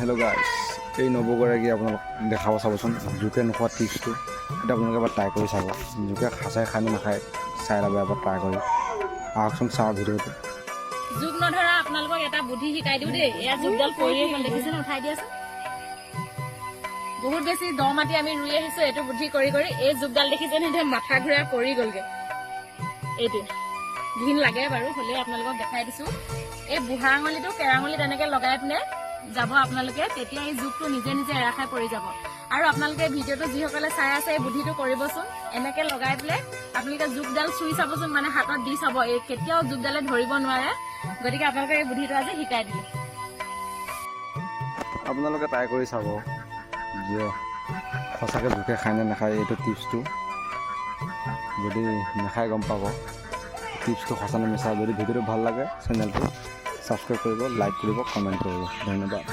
Hello' গাইছ, এই নবৌগৰাকী আপোনালোক দেখাব। চাবচোন জোকে নোখোৱা টিপছটো। এইটো আপোনালোকে এবাৰ ট্ৰাই কৰি চাব। জোকে সঁচাই খায় নে নাখায় চাই ল'ব এবাৰ ট্ৰাই কৰি। আহকচোন, চাওঁ ভিডিঅ'টো। জোক নধৰা আপোনালোকক এটা বুদ্ধি শিকাই দিওঁ দেই। এয়া জোকডাল পৰিয়ে গ'ল, দেখিছেনে? উঠাই দিয়াচোন। বহুত বেছি দ মাটি আমি ৰুই আহিছো এইটো বুদ্ধি কৰি কৰি। এই জোকডাল দেখিছেনে? এতিয়া মাথা ঘূৰাই পৰি গ'লগে। এইটো ঘিণ লাগে বাৰু, হ'লেও আপোনালোকক দেখাই দিছো। এই বুঢ়া আঙুলিটো কেৰাঙুলি তেনেকে লগাই পিনে যাব আপোনালোকে, তেতিয়া এই জোকটো নিজে নিজে এৰা খাই পৰি যাব। আৰু আপোনালোকে ভিডিঅ'টো যিসকলে চাই আছে, এই বুদ্ধিটো কৰিবচোন। এনেকে লগাই পেলাই আপোনালোকে জোকডাল চুই চাবচোন, মানে হাতত দি চাব, এই কেতিয়াও জোকডালে ধৰিব নোৱাৰে। গতিকে আপোনালোকে এই বুদ্ধিটো আজি শিকাই দিলো। আপোনালোকে ট্ৰাই কৰি চাব যে সঁচাকৈ জোকে খায় নে নাখায় এইটো টিপছটো। যদি নাখায়, গম পাব টিপছটো সঁচা নে মিছা। যদি ভিডিঅ'টো ভাল লাগে, চেনেলটো ছাবস্ক্ৰাইব কৰিব, লাইক কৰিব, কমেণ্ট কৰিব। ধন্যবাদ।